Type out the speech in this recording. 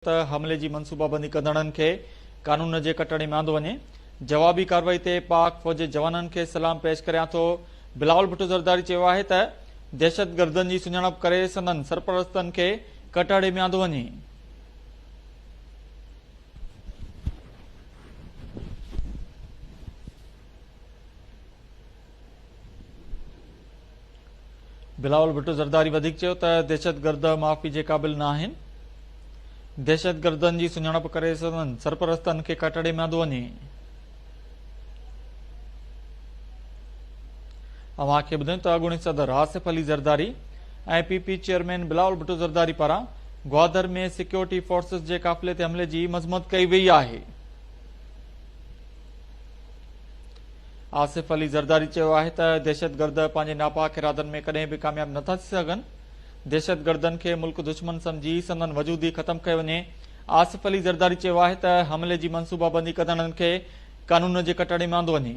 ته حملي جي منصوبابندي ڪندڙن کي قانون جي ڪٽهڙي ۾ آندو وڃي، جوابي ڪارروائي تي پاڪ فوج جي جوانن کي سلام پيش ڪريان ٿو. بلاول ڀٽو زرداري چيو آهي ته دهشتگردن جي سڃاڻپ ڪري سندن سرپرستن کي ڪٽهڙي ۾ آندو وڃي. بلاول ڀٽو زرداري وڌيڪ چيو ته دهشتگرد معافي جي قابل ناهن، دهشتگردن جي سڃاڻپ ڪري سندن سرپرستن کي ڪٽهڙي ۾ آندو وڃي. اوهان کي ٻڌايون ته اڳوڻي صدر Asif Ali Zardari ۽ P P chairman Bilawal Bhutto Zardari پاران گوادر ۾ سيڪيورٽي فورسز جي قافلي تي حملي جي مذمت ڪئي وئي آهي. آصف علي زرداري چيو آهي ته دهشتگرد پنهنجي ناپاڪ ارادن ۾ ڪڏهن به ڪامياب نٿا ٿي سگهن، دهشتگردن کي ملڪ دشمن سمجهي سندن وجود ئي ختم ڪيو وڃي. آصف علي زرداري چيو آهي ته حملي جي منصوبابندي ڪندڙن کي قانون جي ڪٽهڙي ۾ آندو وڃي.